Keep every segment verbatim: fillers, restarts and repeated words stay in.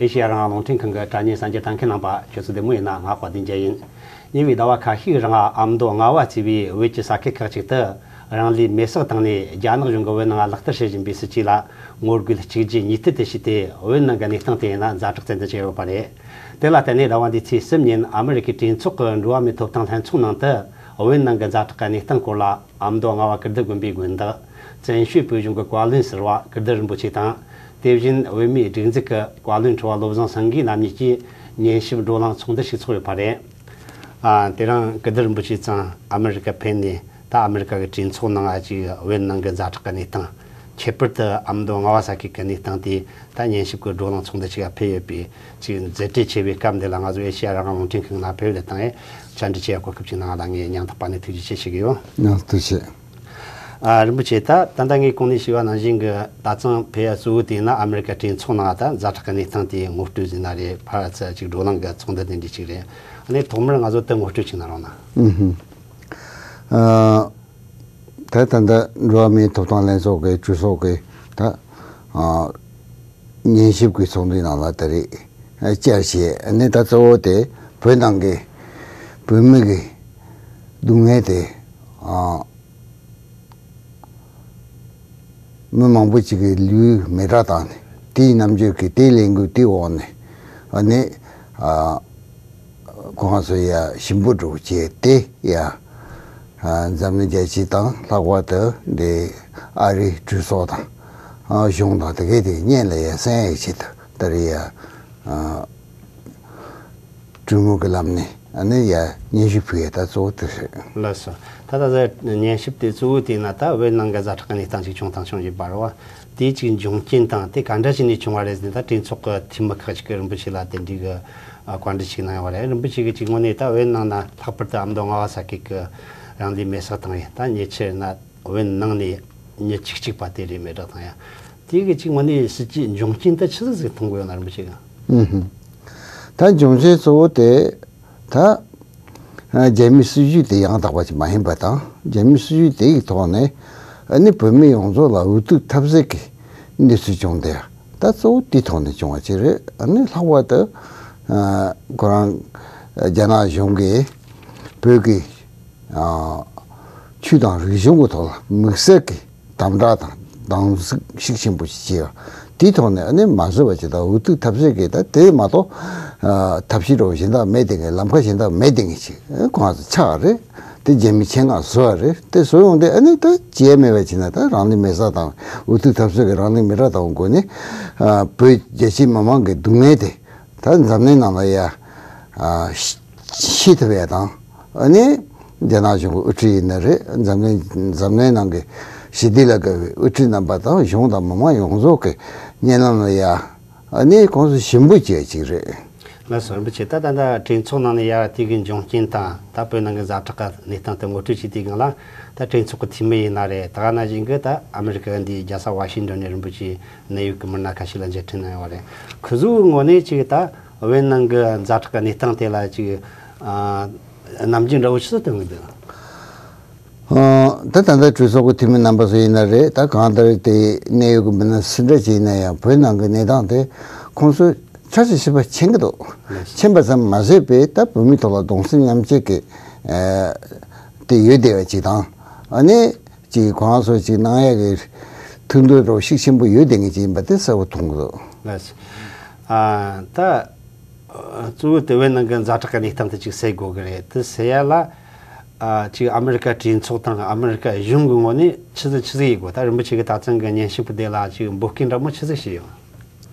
ཨེ་ཤེ་ཡ་རང་དབང་རླུང་འཕྲིན་ཁང་གི་དྲ་བརྙན་གསར་འགྱུར་ལྟ་མཁན་རྣམ་པ། ཁྱོད་ཚོ་བདེ་མོ་ཡིན་ན། ང་དཔལ་ལྡན་རྒྱལ་ཡིན། ཉེ་བའི་ཟླ་བ་ཁ་ཤས་རིང་ཨ་མདོ་རྔ་བ་གཙོས་པའི་བོད་ཀྱི་ས་ཁུལ་ཁག་ཅིག་ཏུ་རང་ལུས་མེར་སྲེག་བཏང་ནས། རྒྱ་ནག་གཞུང་གིས་བོད་ནང་ལག་བསྟར་བྱེད་བཞིན་པའི་སྲིད་ཇུས་ལ་ངོ་རྒོལ་གཅིག་རྗེས་གཉིས་མཐུད་དུ་བྱས་ཏེ། བོད་ནང་གི་གནས་སྟངས་དེ་ཡིན་ན་ཛ་དྲག་ཏན་ཏན་ཆགས་ཡོད་པ་རེད། དེ་ལ་བརྟེན་ནས་ཟླ་བ་འདིའི་ཚེས་གསུམ་ཉིན་ཨ་མི་རི་ཀའི་གྲོས་ཚོགས་ཀྱི་འགྲོ་བ་མིའི་ཐོབ་ཐང་ལྷན་ཚོགས་ནང་དུ། བོད་ནང་གི་ཛ་དྲག་གི་གནས་སྟངས་སྐོར་ལ་ཨ་མདོ་རྔ་བ་ཀིརྟི་དགོན་པའི་དགོན་བདག་བཙན་བྱོལ་བོད་གཞུང་གི་བཀའ་བློན་ཟུར་པ་ཀིརྟི་རིན་པོ་ཆེ་དང་། དེ་བཞིན་བོད་མིའི་སྒྲིག་འཛུགས་ཀྱི་བཀའ་བློན་ཁྲི་པ་བློ་བཟང་སེང་གེ་རྣམ་གཉིས་ཀྱིས་ཉན་ཞིབ་བགྲོ་གླེང་ཚོགས་འདུ་ཞིག་ཚོགས་ཡོད་པ་རེད། ཨ། དེ་རིང་ཀིརྟི་རིན་པོ་ཆེ་ཚང་ཨ་མི་རི་ཀ་ཕེབས་ནས། ད་ཨ་མི་རི་ཀ་གི་གྲོས་ཚོགས་ནང་ཨ་ཅིག་བོད་ནང་གི་ཛ་དྲག་གི་གནས་སྟངས། ཁྱད་པར་དུ་ཨ་མདོ་རྔ་བ་ས་ཁུལ་གྱི་གནས་སྟངས་དེ། ད་ཉན་ཞིབ་ཀྱི་བགྲོ་གླེང་ཚོགས་འདུ་ཞིག་ལ་ཕེབས་ཡོད་པའི་ཅིག་མཛད་བྲེལ་ཆེ་བའི་སྐབས་འདི་ལ། ང་ཚོ་ཨེ་ཤེ་ཡ་རང་དབང་རླུང་འཕྲིན་ཁང་ནང་ཕེབས་ཏེ་བཏང་ཡས། བཅར་འདྲི་བྱེད་ཡ་གོ་སྐབས་ཅིག་གནང་བ་ལ་ངས་སྙིང་ཐག་པ་ནས་ཐུགས་རྗེ་ཆེ་ཞུ་གི་ཡོད། ཡང་ཐུགས་རྗེ་ཆེ། ཨ། རིན་པོ་ཆེ། ད་ད་ལྟ་ངས་གོང་ནས་ཞུས་པ་ནང་བཞིན་གྱི། ད་ཐེངས་ཕེབས་ཡ་གཙོ་བོ་དེ་ཡིན་ན་ཨ་མི་རི་ཀ་གྲོས་ཚོགས་ནང་ད་ཛ་དྲག་གི་གནས་སྟངས་དེ་ངོ་སྤྲོད་ཟེར་ན་རེད། ཕར་ཚུར་ཅིག་བགྲོ་གླེང་གི་ཚོགས་འདུ་དེ་འདྲ་ཅིག་རེད། ཨ་ནི་ཐོག་མར་ང་ཚོ་དེ་ངོ་སྤྲོད་ཅིག་གནང་རོགས་གནང་། ཨུ་ཧུམ། ཨ། ད་ད་ལྟ་འགྲོ་བ་མིའི་ཐོབ་ཐང་ལྷན་ཚོགས་ཀྱི་གྲོས་ཚོགས་ཀྱི་ད། ཨ། ཉན་ཞིབ་ཀྱི་ཚོགས་འདུའི་ནང་ལ་ད་རེས་བཅར་བྱས། ཨ་ནི་ད་གཙོ་བོ་དེ་བོད་ནང་གི་བོད་མི་གི་སྡུག་བསྔལ་དེ། ཨ། མི་མང་པོ་ཅིག་གི་ལུས་མེ་སྲེག་བཏང་ནས། དེའི་རྣམ་འགྱུར་གྱི་དེའི་ལས་འགུལ་དེའི་འོག་ནས། ཨ་ནི། ཨ། ཁོང་ཚོ་ཡ་ཞིམ་པོ་འགྲོ་བྱས་ཏེ་ཡ། ཨ། འཛམ་གླིང་རྒྱལ་སྤྱི་དང་། ལྷག་པར་དུ་འདི་ཨ་རིའི་གྲོས་ཚོགས་དང་། ཨ། གཞུང་དང་དེ་གའི་དེ་སྙན་ལ་ཡ་གསན་ཡའི་ཆེད་དུ་ད་རེས་ཡ། ཨ། གྲོས་མོལ་གྱི་ལམ་ནས། ཨ་ནི་ཡ་སྙན་ཞུ་ཕུལ་ཡ་ད་གཙོ་བོ་དེ་རེད། ལགས་སོ། ད་ལྟ་ཟེར་སྙན་ཞུ་དེ་གཙོ་བོ་དེ་ཡིན་ན་ད་བོད་ནང་གི་ཛ་དྲག་གི་གནས་སྟངས་ཅིག་བྱུང་དང་འབྱུང་བཞིན་པ་རེད་བ། དེའི་ཅིག་འབྱུང་རྐྱེན་དང་དེ་ག་འདྲ་བྱས་ནས་བྱུང་བ་རེད་ཟེར་ན། ད་གྲོས་ཚོགས་ཀྱི་འཐུས་མི་ཁག་ཅིག་གིས་རིན་པོ་ཆེ་ལ་དེ་འདྲའི་གི་བཀའ་འདྲི་ཞིག་གནང་ཡོད་པ་རེད། རིན་པོ་ཆེ་གིས་ཅིག་དངོས་གནས་ད་བོད་ནང་ན། ལྷག་པར་དུ་ཨ་མདོ་རྔ་བ་ས་ཁུལ་གྱི་རང་ལུས་མེར་སྲེག་བཏང་བའི་ད་ཉེ་ཆར་ན་བོད་ནང་ནས་མི་བཅུ་གཅིག་པ་དེ་རེད། མེ་སྲེག་བཏང་ཡ་དེ་གི་ཅིག་དངོས་གནས་སྲིད་ཇུས་འབྱུང་རྐྱེན་ད་ཆི་ཟིག་ཟིག་མཐོང་གི་ཡོད་ན། རིན་པོ་ཆེ་གིས། ཨུ་ཧུམ། ད་འབྱུང་རྐྱེན་གཙོ་བོ་དེ། ད་རྒྱ་མིའི་སྲིད་ཇུས་དེ་ཡང་དག་པ་ཅིག་མ་ཡིན་པ་དང་། རྒྱ་མིའི་སྲིད་ཇུས་དེ་ཡི་ཐོག་ནས་ཨ་ནི་བོད་མི་ཡོངས་རྫོགས་ལ་འུ་ཐུག་ཐབས་ཟད་ཀྱི་གནས་ཚུལ་བྱུང་སྟེ། ད་གཙོ་བོ་དེའི་ཐོག་ནས་བྱུང་བ་ཅིག་རེད། ཨ་ནི་ལྷག་པར་དུ། ཨ། ཁོ་རང་རྒྱ་ནག་གཞུང་གིས་བོད་ཀྱི། ཨ། ཆོས་དང་རིག་གཞུང་གི་ཐོག་ལ་དམིགས་བསལ་གྱི་དམ་དྲག་དང་སྡང་ཟུག་ཤུགས་ཆེན་པོ་ཞིག་བྱས་པ་དེའི་ཐོག་ནས། ཨ་ནི་མ་བཟོད་པ་ཅིག་དང་འུ་ཐུག་ཐབས་ཟད་ཀྱི། ད་དེ་མ་གཏོགས། ཨ། ཐབས་ཤེས་འདྲ་བོ་གཞན་དག་མེད་དེ་ངེས། ལམ་ཁ་གཞན་དག་མེད་དེ་ངེས་ཅིག་ཁོང་ཚོ་ཆགས་རེད། དེ་རྒྱ་མི་ཆེད་མངགས་བཟོ་བ་རེད། དེ་བཟོ་ཡོང་དུས་ཨ་ནི་ད་བྱས་མེད་པ་བྱས་ན། ད་རང་ལུས་མེ་སྲེག་བཏང་། འུ་ཐུག་ཐབས་ཟད་ཀྱི་རང་ལུས་མེ་སྲེག་བཏང་བའི་སྒོ་ནས། ཨ། བོད་རྒྱལ་སྤྱིའི་མི་མང་གི་སྡུག་བསྔལ་དེ། ད་འཛམ་གླིང་ནང་ལ་ཡ། ཨ། ཤེས་ཐུབ་ཡ་དང་། ཨ་ནི་རྒྱ་ནག་གཞུང་གི་དབུ་ཁྲིད་ཡིན་ན་རེད། འཛམ་གླིང་འཛམ་གླིང་ནང་གི་ཞི་བདེ་ལ་དགའ་བའི་དབུ་ཁྲིད་རྣམ་པ་དང་། གཞུང་དང་མི་མང་ཡོངས་རྫོགས་ཀྱི་སྙན་ལམ་ལ་ཡ། ཨ་ནི་ཁོང་ཚོ་ཞིམ་པོ་བྱས་ཅིག་རེད། ལགས་སོ། རིན་པོ་ཆེ། ད་ད་ལྟ་གྲོས་ཚོགས་ནང་ནས་ཡ་དེ་གི་འབྱུང་རྐྱེན་དང་། ད་བོད་ནང་གི་ཛ་དྲག་གི་གནས་སྟངས་དེ་ངོ་སྤྲོད་བྱས་དུས་སྒང་ལ། ད་གྲོས་ཚོགས་ཀྱི་འཐུས་མི་ཡིན་ན་རེད། ད་ག་ནང་བཞིན་གྱི་ད་ཨ་མི་རི་ཀ་འདིའི་རྒྱལ་ས་ཝ་ཤིང་ཏོན་ནས་རིན་པོ་ཆེ་གནད་ཡོད་ཀྱི་མི་སྣ་ཁ་ཤས་ལ་མཇལ་འཕྲད་གནང་ཡོད་པ་རེད། ཁོ་ཚོའི་ངོས་ནས་ཅིག་ད་བོད་ནང་གི་ཛ་དྲག་གི་གནས་སྟངས་དེ་ལ་ཅིག་ཨ། རྣམ་འགྱུར་འདྲ་བོ་ཆི་ཟིག་སྟོན་གི་འདུག་ཨ། ད་ད་ལྟ་གྲོས་ཚོགས་ཀྱི་འཐུས་མི་རྣམ་པ་ཚོ་ཡིན་ན་རེད། ད་གང་ལྟར་དེ་གནད་ཡོད་ཀྱི་མི་སྣ་སུ་འདྲ་ཅིག་ཡིན་ན་ཡང་། བོད་ནང་གི་གནས་སྟངས་དེ་ཁོང་ཚོས་ཆ་ཚང་ཤེས་པ་མཁྱེན་གི་འདུག་མཁྱེན་པ་ཙམ་མ་ཟད་པའི་ད་བོད་མིའི་ཐོག་ལ་གདུང་སེམས་མཉམ་སྐྱེད་ཀྱི། ཨ། དེ་ཡོད་བསྡད་པ་ཅིག་དང་། ཨ་ནི་ཅིག་ཁོང་ཚོ་ཅིག་གནང་ཡག་གི་ཐུགས་འདུན་རོ་ཤུགས་ཆེན་པོ་ཡོད་བསྡད་མཁན་ཅིག་ཡིན་པ་དེ་གསལ་པོ་མཐོང་གི་འདུག་ལགས་སོ། ཨ། ད་གཙོ་བོ་དེ་བོད་ནང་གི་ཛ་དྲག་གི་གནས་སྟངས་དེ་ཅིག་སེལ་དགོས་གི་རེད། དེ་སེལ་ཡ་ལ། ཨ། ཅིག་ཨ་མི་རི་ཀ་གྲོས་ཚོགས་དང་ཨ་མི་རི་ཀ་གཞུང་གི་ངོས་ནས་ཆི་ཟིག་ཆི་ཟིག་ཡེད་དགོས། ད་རིན་པོ་ཆེ་གི་ད་ཐེངས་གི་སྙན་ཞུ་པོ་དེ་ལ་ཅིག་འབོད་སྐུལ་འདྲ་མོ་ཆི་ཟིག་བྱས་ཡོད།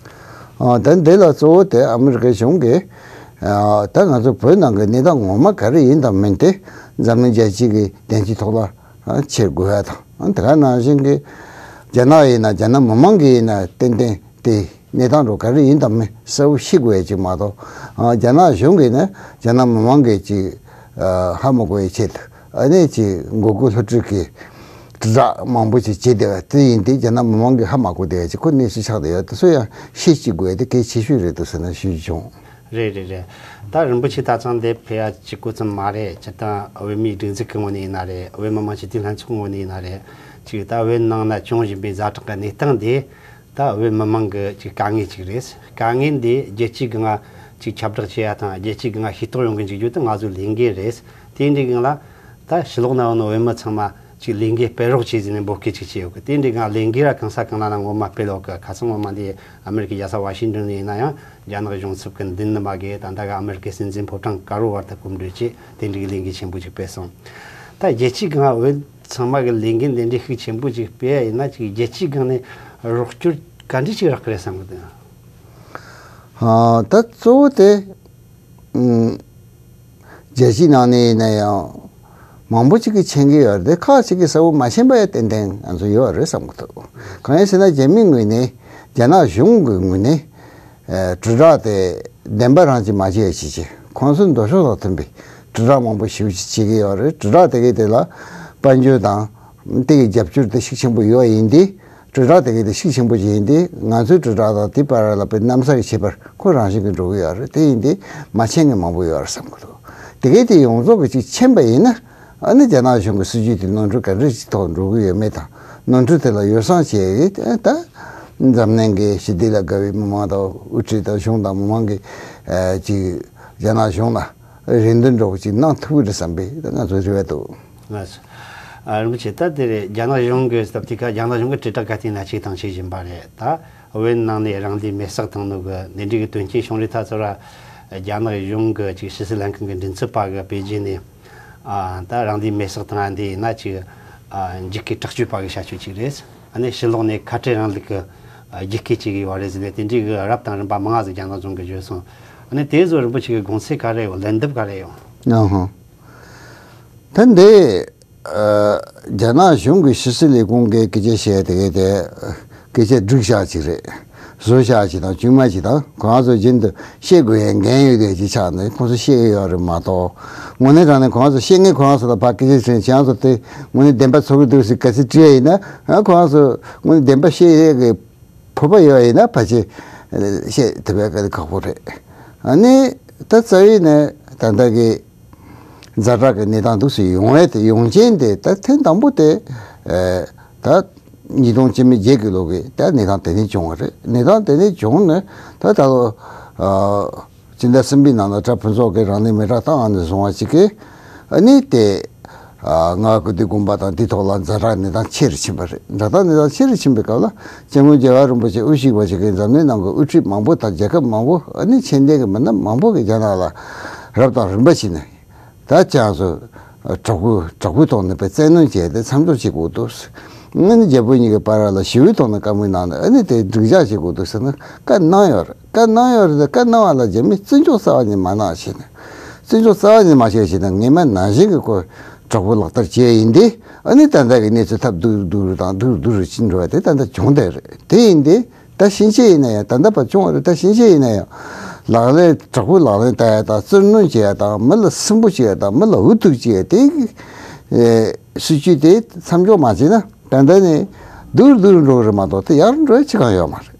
ཨ། ད་འདི་ལ་གཙོ་བོ་དེ་ཨ་མི་རི་ཀའི་གཞུང་གིས། ཨ། ད་ང་ཚོ་བོད་ནང་གི་གནས་སྟངས་ངོ་མ་ག་རེ་ཡིན་དང་མིན་དེ་འཛམ་གླིང་རྒྱལ་སྤྱི་གི་བདེན་ཚིག་ཐོག་ལ། ཨ། འཁྱེར་དགོས་ཡ་དང་། ཨ། དེ་ག་ནང་བཞིན་གྱི་རྒྱ་ནག་ཡིན་ན། རྒྱ་ནག་མི་མང་གི་ཡིན་ན། ཏན་ཏན་དེ་གནས་སྟངས་འདྲ་བོ་ག་རེ་ཡིན་དང་མིན་གསལ་པོ་ཤེས་དགོས་ཡ་ཅིག་མ་གཏོགས། ཨ། རྒྱ་ནག་གཞུང་གིས་ནི་རྒྱ་ནག་མི་མང་གིས་ཅིག་ཨ། ཧ་མ་གོ་བའི་ཆེད་དུ། ཨ་ནི་ཅིག་མགོ་སྐོར་སློབ་ཁྲིད་ཀྱི་དྲིལ་བསྒྲགས་མང་པོ་ཅིག་བྱས་བསྡད་པ་དེ་ཡིན་དུས་རྒྱ་ནག་མི་མང་གིས་ཧ་མ་གོ་བསྡད་པ་ཅིག་ཁོ་གནས་ཚུལ་ཆགས་བསྡད་ཡོད། དེ་ཚོ་ཡང་ཤེས་ཅིག་དགོས་ཡ་དེ་གལ་ཆེ་ཤོས་རེད་འདུག་ཟེར་ནས་ཞུ་རྒྱུ་བྱུང་། རེད་རེད་རེད། ད་རིན་པོ་ཆེ་ད་ཐེངས་འདི་ཕེབས་ཡ་གཅིག་པོ་ཙམ་མ་རེད། སྤྱིར་བཏང་བོད་མིའི་སྒྲིག་འཛུགས་ཀྱི་ངོས་ནས་ཡིན་ན་རེད། བོད་མི་མང་སྤྱི་འཐུས་ལྷན་ཚོགས་ངོས་ནས་ཡིན་ན་རེད། ཅིག་ད་བོད་ནང་ན་བྱུང་བཞིན་པའི་ཛ་དྲག་གི་གནས་སྟངས་འདི། ད་བོད་མི་མང་གི་ཅིག་དཀའ་ངལ་ཅིག་རེད། དཀའ་ངལ་འདི་རྒྱལ་སྤྱིའི་སྒང་ང་ཅིག་ཁྱབ་བསྒྲགས་བྱེད་ཡ་དང་རྒྱལ་སྤྱིའི་སྒང་ང་ཤེས་རྟོགས་ཡོང་གི་འཇུག་རྒྱུ་དེ་ང་ཚོའི་ལས་འགན་རེད། དེ་འདྲའི་སྒང་ལ་ད་ཕྱི་ལོགས་ན་ཡོད་ནོ་བོད་མི་ཚང་མ་ཅིག་ལས་འགན་སྤེལ་རོགས་བྱེད་ཟེར་ནས་འབོད་སྐུལ་ཅིག་བྱས་ཡོད་གི། དེ་འདྲའི་སྒང་ལས་འགན་ར་གང་ས་གང་ན་ན་ངོ་མ་སྤེལ་ཡོད་གི། ཁ་སང་ངོ་མ་འདི་ཨ་མེ་རི་ཀའི་རྒྱལ་ས་ཝ་ཤིང་ཏོན་ནས་ཡིན་ན་ཡང་རྒྱ་ནག་གཞུང་ཚབ་ཀྱི་མདུན་ནས་མ་གི་ད་ལྟ་གི་ཨ་མེ་རི་ཀའི་སྲིད་འཛིན་ཕོ་བྲང་དཀར་པོ་བར་དུ་གོམ་བགྲོད་བྱས། དེ་འདྲའི་ལས་འགུལ་ཆེན་པོ་ཅིག་སྤེལ་སོང་། ད་རྒྱལ་སྤྱིའི་སྒང་བོད་ཚང་མ་གི་ལས་འགུལ་འདི་འདྲའི་ཤུགས་ཆེན་པོ་ཅིག་སྤེལ་ཡ་ཡིན་ན་ཅིག་རྒྱལ་སྤྱིའི་སྒང་ནས་རོགས་སྐྱོར་ག་འདྲ་ཅིག་རག་གི་རེད་བསམ་གི་འདུག་ཨ། ད་གཙོ་བོ་དེ། ཨུམ། རྒྱལ་སྤྱིའི་ནང་ནས་ཡིན་ན་ཡང་མང་པོ་ཅིག་གིས་མཁྱེན་གྱི་ཡོད་རེད། ཁག་ཅིག་གིས་གསལ་པོ་མ་མཁྱེན་པ་ཡང་ཏན་ཏན་ང་ཚོ་ཡོད་རེད་བསམ་གྱི་འདུག་གང་ཡིན་ཟེར་ན་རྒྱ་མིའི་ངོས་ནས་རྒྱ་ནག་གཞུང་གི་ངོས་ནས་ཨ་དྲིལ་བསྒྲགས་དེ་བདེན་པ་རང་ཅིག་མ་བྱས་བྱས་བྱས་ཁོང་ཚོའི་འདོད་ཕྱོགས་དང་མཐུན་པའི་དྲིལ་བསྒྲགས་མང་པོ་ཞེ་པོ་ཅིག་བྱེད་ཀྱི་ཡོད་རེད། དྲིལ་བསྒྲགས་དེ་གའི་དེ་ལ་དཔལ་འབྱོར་དང་དེ་གའི་རྒྱབ་སྐྱོར་དེ་ཤུགས་ཆེན་པོ་ཡོད་ཡིན་དུས། དྲིལ་བསྒྲགས་དེ་གའི་དེ་ཤུགས་ཆེན་པོ་ཅིག་ཡིན་དུས་ང་ཚོའི་དྲིལ་བསྒྲགས་དང་དེ་བར་ལ་དཔེ་གནམ་ས་གི་ཁྱད་པར་ཁོ་རང་བཞིན་གྱིས་འགྲོ་གི་ཡོད་རེད། དེ་ཡིན་དུས་མ་མཁྱེན་མཁན་མང་པོ་ཡོད་རེད་བསམ་གྱི་འདུག་དེ་གའི་དེ་ཡོངས་རྫོགས་ཀྱིས་ཅིག་མཁྱེན་པ་ཡིན་ན། ཨ་ནི་རྒྱ་ནག་གཞུང་གི་སྲིད་ཇུས་དེ་ནོར་འཁྲུལ་ག་འདྲ་ཞིག་ཐོག་འགྲོ་གི་ཡོད་མེད་དང་ནོར་འཁྲུལ་དེ་ལ་ཡོ་བསྲང་བྱེད་ཡས་ད་འཛམ་གླིང་གི་ཞི་བདེ་ལ་དགའ་བའི་མི་མང་དང་དབུ་ཁྲིད་དང་གཞུང་དང་མི་མང་གི་ཨ་ཅིག་རྒྱ་ནག་གཞུང་ལ་རེ་འདུན་འདྲ་པོ་ཅིག་གནང་ཐུབ་ཀྱི་རེད་བསམ་པའི་ད་ང་ཚོའི་རེ་བ་འདུག་ལགས་སོ། ཨ། རིན་པོ་ཆེ། ད་དེ་རེད། རྒྱ་ནག་གཞུང་གི་སྟབས་དེ་ག་རྒྱ་ནག་གཞུང་གི་དྲིལ་བསྒྲགས་ག་དུས་ན་ཅིག་དང་ཅིག་བཞིན་པ་རེད། ད་བོད་ནང་ནས་རང་བདེན་མེར་སྲེག་བཏང་ནོ་གི་འདི་འདྲའི་གི་དོན་རྐྱེན་བྱུང་རིང་ད་ཚོ་ར་རྒྱ་ནག་གཞུང་གི་ཅིག་ཕྱི་སྲིད་ལྷན་ཁང་གི་མགྲིན་ཚབ་པ་གི་པེ་ཅིན་ནས་ཨ་ད་རང་བདེན་མེར་སྲེག་བཏང་ཡ་འདི་ཡིན་ན་ཅིག་ཨ་འཇིགས་སྐུལ་དྲག་སྤྱོད་པ་གི་བྱ་སྤྱོད་ཅིག་རེད། ཨ་ནི་ཕྱི་ལོགས་ནས་ཁ་བྲལ་རིང་ལུགས་གི་ཨ་རྒྱུག་སྐུལ་ཅིག་ཡོད་རེད་ཟེར་ནས་དེ་འདྲའི་གི་རབ་དང་རིམ་པ་མང་ང་ཟིག་རྒྱ་ནག་གཞུང་གི་བརྗོད་སོང་། ཨ་ནི་དེ་ཚོ་རིན་པོ་ཆེ་གི་དགོངས་ཚུལ་ག་རེ་ཡོད། ལན་འདེབས་ག་རེ་ཡོད། ཨ་ཧ། ད་འདི། ཨ། རྒྱ་ནག་གཞུང་གི་ཕྱི་སྲིད་ལས་ཁུངས་ཀྱི་སྐད་ཆ་བཤད་དེ་གའི་དེ་སྐད་ཆ་སྒྲིག་བཞག་ཅིག་རེད། བཟོ་བཞག་ཅིག་དང་བཅོས་མ་ཅིག་དང་ཁོ་རང་ཚོ་རྒྱུན་དུ་བཤད་དགོས་ཡའི་འགན་ཡོད་དེ་ཅིག་ཆགས་ནས་ཁོང་ཚོ་བཤད་ཀྱི་ཡོད་རེད་མ་གཏོགས། དངོས་གནས་དྲང་གནས་ཁོ་རང་ཚོ་བཤད་མཁན་ཁོ་རང་ཚོ་ལ་ཕར་སྐད་ཆ་དྲིས་ཁྱེད་རང་ཚོ་དེ་དངོས་གནས་བདེན་པ་ཚོར་གི་འདུག་ཟེར་ག་ཚོད་དྲིས་ཡ་ཡིན་ན་ཁོ་རང་ཚོ་དངོས་གནས་བདེན་པ་བཤད་ཡས་ཀྱི་ཕོར་པ་ཡོད་ཡིན་ན་ཕལ་ཆེར་བཤད་ཐུབ་ཡ་དཀའ་ལས་ཁག་པོ་རེད། ཨ་ནི་ད་རྩ་བའི་ནས་ད་ལྟ་གི་ཛ་དྲག་གི་གནས་སྟངས་འདུག་སེ་ཡོང་བས་དེ་ཡོང་རྐྱེན་དེ་ད་ཐེངས་དང་པོ་དེ་ཨེ་ད་ཉིས་སྟོང་བཅུ་མེད་བརྒྱད་ཀྱི་ལོ་གི་ད་གནས་སྟངས་དེ་ནས་བྱུང་བ་རེད། གནས་སྟངས་དེ་ནས་བྱུང་ནས་ད་ད་ལོ་ཨ་སྤྱི་ཟླ་གསུམ་པའི་ནང་ལ་གྲྭ་ཕུན་ཚོགས་ཀྱིས་རང་ལུས་མེ་སྲེག་བཏང་བ་ནས་བཟུང་བ་ཅིག་གིས་ཨ་ནི་དེ། ཨ། མངའ་སྐུ་དེ་དགོངས་པ་དང་དེའི་ཐོག་ལ་ཛ་དྲག་གནས་སྟངས་ཆེ་རུ་ཕྱིན་པ་རེད། ཛ་དྲག་གནས་སྟངས་ཆེ་རུ་ཕྱིན་པའི་སྐབས་ལ་སྐྱབས་མགོན་རྒྱལ་བ་རིན་པོ་ཆེ་དབུ་བཞུགས་པ་ཞིག་གིས་འཛམ་གླིང་ནང་གི་དབུ་ཁྲིད་མང་པོ་དང་རྒྱལ་ཁབ་མང་པོ་ཨ་ནི་ཁྱོན་ལྡན་གྱི་མི་སྣ་མང་པོ་གིས་རྒྱ་ནག་ལ་རབ་དང་རིམ་པ་བྱས་ནས་ད་ཅང་སོ་དྲག་པོའི་དྲག་པོའི་ཐོག་ནས་པའི་བཙན་གནོན་བྱས་ཏེ་མཚམས་འཇོག་བྱེད་དགོས་འདུག་ཨ་ནི་རྒྱལ་པོ་གཉིས་ཀྱི་བར་ལ་ཞི་བའི་ཐོག་ནས་བཀའ་མོལ་གནང་ནས་ཨ་ནི་དེ་འགྲིག་འཇགས་བྱེད་དགོས་འདུག་ཟེར་ནས་བཀའ་གནང་ཡོད་རེད། བཀའ་གནང་ཡོད་རེད། བཀའ་གནང་བ་ལ་རྒྱ་མིས་བརྩི་འཇོག་རྩ་བ་ཉིད་མ་གནང་བྱས་ནས། བརྩི་འཇོག་རྩ་བ་ཉིད་མ་བྱས་བྱས་ནས་སྔས་མ་ནང་བཞིན་གྱི་ཁོ་དྲག་པོ་ལག་བསྟར་བྱས་ཡིན་ཏེ། ཨ་ནི་ད་ལྟ་གི་གནས་ཚུལ་ཐབས་སྡུག་སྡུག་རུ་དང་སྡུག་རུ་སྡུག་རུ་ཕྱིན་འགྲོ་བ་དེ་ད་ལྟ་བྱུང་བསྡད་རེད། དེ་ཡིན་ཏེ་ད་ཕྱིན་ཆད་ཡིན་ན་ཡང་ད་ལྟ་བར་བྱུང་བ་རེད། ད་ཕྱིན་ཆད་ཡིན་ན་ཡང་ལག་ལེན་དྲག་པོའི་ལག་ལེན་བསྟར་ཡ་དང་བཙིར་གནོན་བྱེད་ཡ་དང་མི་ལ་སུན་པོ་བྱེད་ཡ་དང་མི་ལ་འུ་ཐུག་བྱེད་ཡ་དེ་གི་ཨེ་སྲིད་ཇུས་དེ་མཚམས་འཇོག་མ་བྱས་ན། ད་ལྟ་ནས་སྡུག་རུ་སྡུག་རུ་འགྲོ་གི་རེད་མ་གཏོགས་དེ་ཡག་རུ་འགྲོ་ཡ་ཅི་གང་ཡོད་མ་རེད།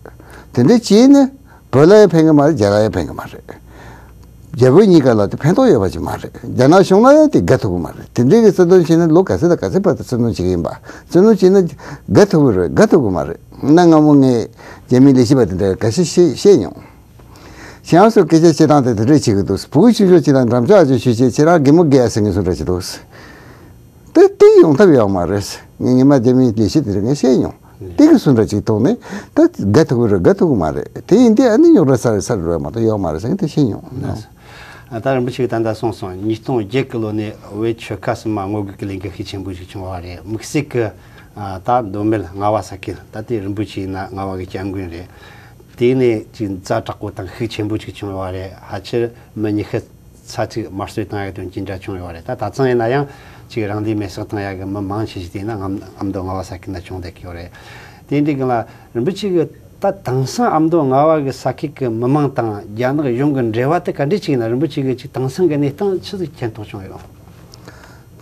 དེ་འདྲ་བྱས་ན་བོད་ལ་ཡང་ཕན་གི་མ་རེད། རྒྱ་ལ་ཡང་ཕན་གི་མ་རེད། རྒྱ་བོད་གཉིས་ཀ་ལ་དེ་ཕན་ཐོགས་ཡོད་པ་ཅིག་མ་རེད། རྒྱ་ནག་གཞུང་ལ་ཡང་དེ་དགའ་ཐུབ་གི་མ་རེད། དེ་འདྲའི་གི་རྩ་དོན་བྱས་ན་ལོ་ག་ཚོད་དང་ག་ཚོད་བར་དུ་རྩ་དོན་བྱེད་གི་ཡིན་པ། རྩ་དོན་བྱས་ན་དགའ་ཐུབ་གི་རེད། དགའ་ཐུབ་གི་མ་རེད། གནའ་སྔ་མོ་ངས་རྒྱ་མིའི་ལས་བྱེད་པ་དེ་འདྲ་འགའ་ཤས་བཤད་བཤད་མྱོང་། ཁྱེད་རང་ཚོ་སྐད་ཆ་བཤད་སྟངས་དེ་དེ་འདྲས་བྱེད་གི་འདུག་བུ་ཆུང་ཆུང་ཅིག་དང་འགྲམ་ལྕག་ཅིག་གཞུས་བྱས་ཁྱེད་རང་གད་མོ་བགད་ཟེར་མཁན་བཟོ་འདྲ་ཅིག་འདུག་དེ་དེ་ཡོང་ཐབས་ཡོད་མ་རེད། ངས་ཉི་མ་རྒྱ་མིའི་ལས་བྱེད་དེ་ལ་ངས་བཤད་མྱོང་། དེ་གི་སུ་འདྲ་ཅིག་ཐོག་ནས་ད་དགའ་ཐུབ་ཀྱི་རེད། དགའ་ཐུབ་ཀྱི་མ་རེད། དེ་ཡིན་དུས་ཨ་ནི་རྙོག་དྲ་སར་སར་འགྲོ་ཡ་མ་གཏོགས་ཡོད་མ་རེད་ཟེར་ངས་དེ་བཤད་མྱོང་། ད་རིན་པོ་ཆེ་གིས་ད་ལྟ་གསུངས་སོང་། ཉིས་སྟོང་བརྒྱད་གི་ལོ་ནས་བོད་ཆོལ་ཁ་གསུམ་མ་ངོ་རྒོལ་གྱི་ལས་འགུལ་ཤུགས་ཆེན་པོ་ཞིག་བྱུང་བ་རེད། དམིགས་བསལ་གྱི་ད་མདོ་སྨད་རྔ་བ་ས་ཁུལ། ད་ལྟའི་རིན་པོ་ཆེ་ཡིན་ན་རྔ་བ་གི་སྐྱབས་མགོན་རེད། དེ་ནས་ཅིག་ཛ་དྲག་པོ་དང་ཤུགས་ཆེན་པོ་ཅིག་བྱུང་བ་རེད། ཕལ་ཆེར་མི་ཉི་ཤུ་ཚ་གཅིག་དམར་གསོད་བཏང་ཡག་དོན་རྐྱེན་འདྲ་བྱུང་ཡོད་རེད། ད་ད་ཐེངས་ཡིན་ན་ཡང་ཅིག་རང་ལུས་མེར་སྲེག་བཏང་ཡག་གི་མི་མང་ཆེ་ཞིག་དེ་ན་ཨ་མདོ་རྔ་བ་ས་ཁུལ་ན་བྱུང་བསྡད་ཀྱི་ཡོད་རེད། དེ་འདྲའི་སྒང་ལ་རིན་པོ་ཆེ་གིས་ད་དེང་སང་ཨ་མདོ་རྔ་བ་གི་ས་ཁུལ་གྱི་མི་མང་དང་རྒྱ་ནག་གཞུང་གི་འབྲེལ་བ་དེ་ག་འདྲས་ཅིག་ཡིན་ན། རིན་པོ་ཆེ་གིས་ཅིག་དེང་སང་གི་གནས་སྟངས་ཆི་ཟིག་མཁྱེན་རྟོགས་བྱུང་ཡོད།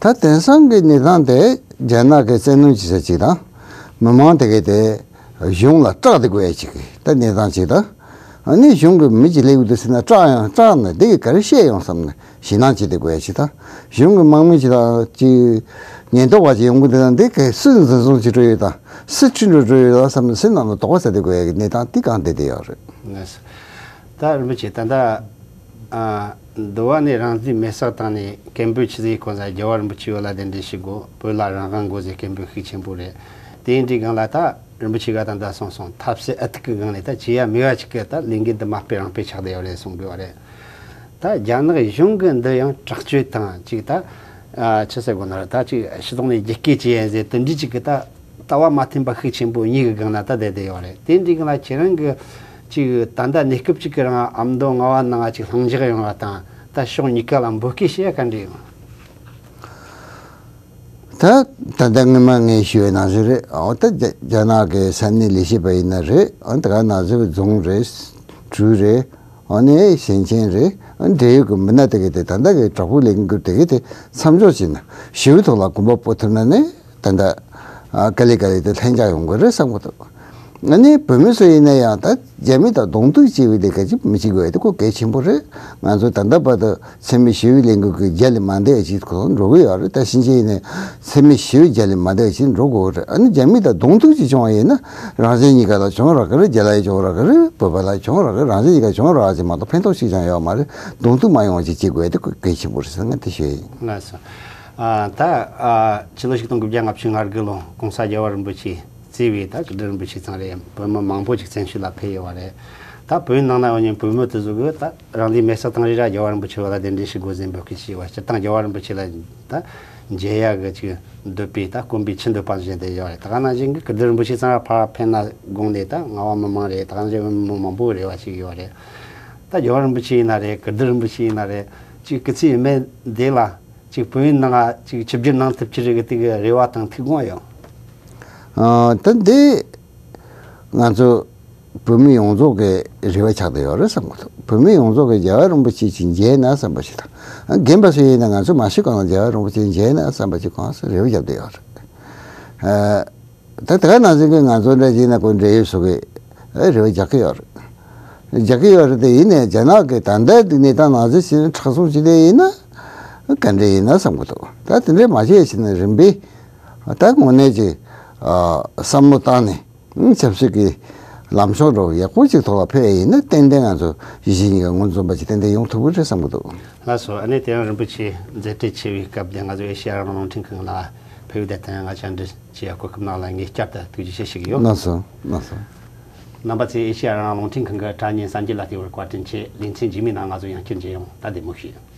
ད་དེང་སང་གི་གནས་སྟངས་དེ་རྒྱ་ནག་གི་བཙན་གནོན་བྱེད་ས་ཅིག་དང་། མི་མང་དེ་གས་དེ་གཞུང་ལ་སྐྲག་སྟེ་དགོས་ཡ་ཅིག་གི་ད་གནས་སྟངས་ཅིག་དང་། ཨ་ནི་གཞུང་གི་མི་ཅིག་སླེབས་ཀྱི་འདུག་ཟེར་ན་སྐྲག་ཡང་སྐྲག་ནས་འདི་གི་ག་རེ་བཤད་ཡོང་བསམ་ནས་ཞེད་སྣང་བྱེད་དེ་དགོས་ཡ་ཅིག་དང་། གཞུང་གི་དམག་མི་ཅིག་དང་ཅིག་ ཉེན་རྟོག་པ་ཅིག་ཡོང་གི་འདུག་ན། འདི་གས་སུས་འཛིན་བཟུང་བྱེད་འགྲོ་ཡོད་དང་། སུས་ཁྲིད་འགྲོ་འགྲོ་ཡོད་དང་བསམ་ནས། སུའི་ནང་ལ་དོགས་པ་ཟ་བསྡད་དགོས་ཡ་གི་གནས་སྟངས་དེ་གང་བསྡད་བསྡད་ཡོད་རེད། ལགས་སོ། ད་རིན་པོ་ཆེ། ད་ལྟ་ཨ། འདི་བ་ནས་རང་བཙན་མེ་སྲེག་བཏང་ནས་སྐད་འབོད་ཆི་ཟིག་གོ་ས། རྒྱལ་བ་རིན་པོ་ཆེ་བོད་ལ་གདན་འདྲེན་ཞུ་དགོས། བོད་ལ་རང་དབང་དགོས་ཟེར་སྐད་འབོད་ཤུགས་ཆེན་པོ་རེད། དེ་འདྲའི་སྒང་ལ་ད་རིན་པོ་ཆེ་ག་ད་ད་སོང་སོང་ཐབས་ཟད་ཨ་ཐུག་གི་སྒང་ནས། ད་བྱེད་ཡ་མེད་པ་ཅིག་གི་ད་ལས་འགན་འདི་མ་སྤེལ་རང་སྤེལ་ཆགས་བསྡད་ཡོད་རེད་གསུང་དགོས་པ་རེད། ད་རྒྱ་ནག་གཞུང་གི་འདི་ཡང་དྲག་སྤྱོད་དང་ཅིག་ད། ཨ། ཆི་ཟེར་དགོས་ན་ར། ད་ཅིག་ཕྱི་ཐོག་ནས་རྒྱུད་སྐྱེལ་བྱེད་ཡ་ཟེར་དེ་འདྲའི་ཅིག་གི་ད་ལྟ་བ་མ་མཐུན་པ་ཤུགས་ཆེན་པོ་གཉིས་ཀྱི་སྒང་ན་ད་བསྡད་བསྡད་ཡོད་རེད། དེ་འདྲའི་སྒང་ལ་ཁྱེད་རང་གི་ཅིག་ད་ལྟ་གནས་སྐབས་ཅིག་གི་རིང་ཨ་མདོ་རྔ་བ་ནང་ཅིག་ལྷིང་འཇགས་ཡོང་བ་དང་། ད་ཕྱོགས་གཉིས་ཀ་ལ་འབོད་སྐུལ་བྱེད་ཡ་ག་འདྲ་ཡོང་། ད་ད་ལྟ་སྔོན་མ་ངས་ཞུས་པ་ནང་བཞིན་རེད། འོ། ད་རྒྱ་རྒྱ་ནག་གི་ས་གནས་ལས་བྱེད་པ་ཡིན་ན་རེད། འོ། ད་ག་ནང་བཞིན་རྫོང་རེད། གྲོས་རེད། འོ་ནས་ཞིང་ཆེན་རེད། འབྲེལ་ཡོད་ཀྱི་མི་སྣ་དེ་གས་དེ་ད་ལྟ་གི་དྲག་པོའི་ལས་འགུལ་དེ་གས་དེ་མཚམས་འཇོག་བྱས་ནས་ཞི་བའི་ཐོག་ལ་གོམ་པ་སྤོ་ཐུབ་ན་ནི། ད་ལྟ་ཨ། ག་ལེ་ག་ལེ་དེ་ལྷིང་འཇགས་ཡོང་གི་རེད་བསམ་གི་འདུག། ཨ་ནི་བོད་མི་ཚོ་ཡིན་ན་ཡང་ད་རྒྱ་མི་དང་གདོང་གཏུག་བྱེད་པའི་ལས་ཀ་ཅིག་མི་བྱེད་དགོས་ཡ་དེ་ཁོ་གལ་ཆེན་པོ་རེད། ང་ཚོ་ད་ལྟ་བར་དུ་འཚེ་མེད་ཞི་བའི་ལས་འགུལ་གྱི་རྒྱ་ལས་མ་འདས་ཅིག་ཁོ་འགྲོ་གི་ཡོད་རེད། ད་ཕྱིན་ཆད་ཡིན་ནའི་འཚེ་མེད་ཞི་བའི་རྒྱ་ལས་མ་འདས་ཅིག་འགྲོ་དགོས་རེད། ཨ་ནི་རྒྱ་མི་དང་གདོང་གཏུག་ཅིག་བྱུང་བ་ཡིན་ན། རང་བཞིན་གཉིས་ཀ་ལ་གྱོང་རག་གི་རེད། རྒྱ་ལ་ཡང་གྱོང་རག་གི་རེད། བོད་པ་ལ་གྱོང་རག་གི་རེད། རང་བཞིན་གཉིས་ཀ་གྱོང་རག་ཅིག་མ་གཏོགས་ཕན་ཐོགས་ཤིག་ཀྱང་ཡོད་མ་རེད། གདོང་གཏུག་མ་ཡོང་བ་ཅིག་བྱེད་དགོས་ཡ་དེ་གལ་ཆེན་པོ་རེད་ཟེར་ངས་དེ་ཞུ་ཡ་ཡིན། ལགས་སོ། ཨ། ད་ཨ། ཕྱི་ལོ་ཆིག་སྟོང་དགུ་བརྒྱ་ལྔ་བཅུ་ང་དགུ་ལོ་གོང་ས་རྒྱལ་བ་རིན་པོ་ཆེ་གཙོས་པའི་ད་ཀིརྟི་རིན་པོ་ཆེ་ཚང་རེད། བོད་མི་མང་པོ་ཅིག་བཙན་བྱོལ་ལ་ཕེབས་ཡོད་པ་རེད། ད་བོད་ནང་ན་ཡོད་མཁན་བོད་མི་དེ་ཚོ་གིས་ད་རང་ལུས་མེར་སྲེག་བཏང་རེས་ར་རྒྱལ་བ་རིན་པོ་ཆེ་བོད་ལ་གདན་འདྲེན་ཞུ་དགོས་ཟེར་འབོད་སྐུལ་བྱས་པ། སྤྱིར་བཏང་རྒྱལ་བ་རིན་པོ་ཆེ་ལ་ད་མཇལ་ཡ་གི་ཅིག་འདོད་པའི། ད་དཀོན་པའི་ཆེད་འདོད་པ་བཞིན་དེ་ཡོད་རེད། ད་ག་ནང་བཞིན་གྱི་ཀིརྟི་རིན་པོ་ཆེ་ཚང་ར་ཕར་ཕེབས་ན་དགོངས་ནས་ད་རྔ་བ་མི་མང་རེད། ད་ག་ནང་བཞིན་བོད་མི་མང་པོ་རེ་བ་ཞིག་ཡོད་རེད། ད་རྒྱལ་བ་རིན་པོ་ཆེ་ཡིན་ན་རེད། ཀིརྟི་རིན་པོ་ཆེ་ཡིན་ན་རེད། ཅིག་སྐུ་ཚེ་ཡུན་མེད་འདི་ལ་ཅིག་བོད་ཡིག་ནང་ཅིག་ཆིབས་བསྒྱུར་གནང་ཐུབ་ཀྱི་རེད་གི་དེ་གི་རེ་བ་དང་ཐུགས་དགོངས་ཡོད། ཨ། ད་འདི་ང་ཚོ་བོད་མི་ཡོངས་རྫོགས་ཀྱི་རེ་བ་ཆགས་བསྡད་ཡོད་རེད་བསམ་གི་འདུག། བོད་མི་ཡོངས་རྫོགས་ཀྱིས་རྒྱལ་བ་རིན་པོ་ཆེ་ཅིག་མཇལ་ན་བསམ་པ་ཞིག་དང་། རྒན་པ་ཚོ་ཡིན་ན་ང་ཚོ་མ་ཤི་གོང་ལ་རྒྱལ་བ་རིན་པོ་ཆེ་མཇལ་ན་བསམ་པ་ཅིག་གོང་སུ་རེ་བ་བརྒྱབ་བསྡད་ཡོད་རེད། ཨ། ད་དེ་ག་ནང་བཞིན་གྱི་ང་ཚོ་འདྲ་ཅིག་ན་ཁོ་འབྲེལ་ཡོད་སོགས་ཀྱིས་རེ་བ་རྒྱག་གི་ཡོད་རེད། རྒྱག་གི་ཡོད་རེད། དེ་ཡིན་ནའི་རྒྱ་ནག་གི་ད་ལྟ་གི་གནས་སྟངས་ནང་བཞིན་བྱས་ནས་མཁྲེགས་བཟུང་བྱས་ཏེ་ཡིན་ན་ག་འདྲ་ཡིན་ན་བསམ་གི་འདུག། ད་དེ་འདྲ་མ་བྱས་བྱས་ནས་རིམ་པས་ད་དངོས་གནས་ཀྱི་ཨ་བསམ་བློ་བཏང་ནས་ཆབ་སྲིད་ཀྱི་ལམ་ཕྱོགས་འདྲ་བོ་ཡག་པོ་ཅིག་ཐོག་ལ་ཕེབས་ཡ་ཡིན་ན་ཏན་ཏན་ང་ཚོ་གཞིས་བྱེས་གཉིས་ཀ་ངོས་འཛོམས་པ་ཅིག་ཏན་ཏན་ཡོང་ཐུབ་ཀྱི་རེད་བསམ་གི་འདུག། ལགས་སོ། ཨ་ནི་དེ་ཡང་རིན་པོ་ཆེ་མཛད་བྲེལ་ཆེ་བའི་སྐབས་དེ་ང་ཚོ་ཨེ་ཤེ་ཡ་རང་དབང་རླུང་འཕྲིན་ཁང་ལ་ཕེབས་བསྡད་དང་ང་བཅར་འདྲི་བྱེད་ཡ་གོ་སྐབས་གནང་ལ་ངས་བསྐྱར་དུ་ཐུགས་རྗེ་ཆེ་ཞུ་གི་ཡོད། ལགས་སོ། ལགས་སོ། རྣམ་པ་ཚོས་ཨེ་ཤེ་ཡ་རང་དབང་རླུང་འཕྲིན་ཁང་གི་དྲ་བརྙན་གསར་འགྱུར་ལ་བལྟས་པར་བཀའ་དྲིན་ཆེ། ལེ་ཚན་རྗེས་མའི་ནང་ང་ཚོ་ཡང་བསྐྱར་མཇལ་ཡོང་། ད་བདེ་མོ་བྱོས།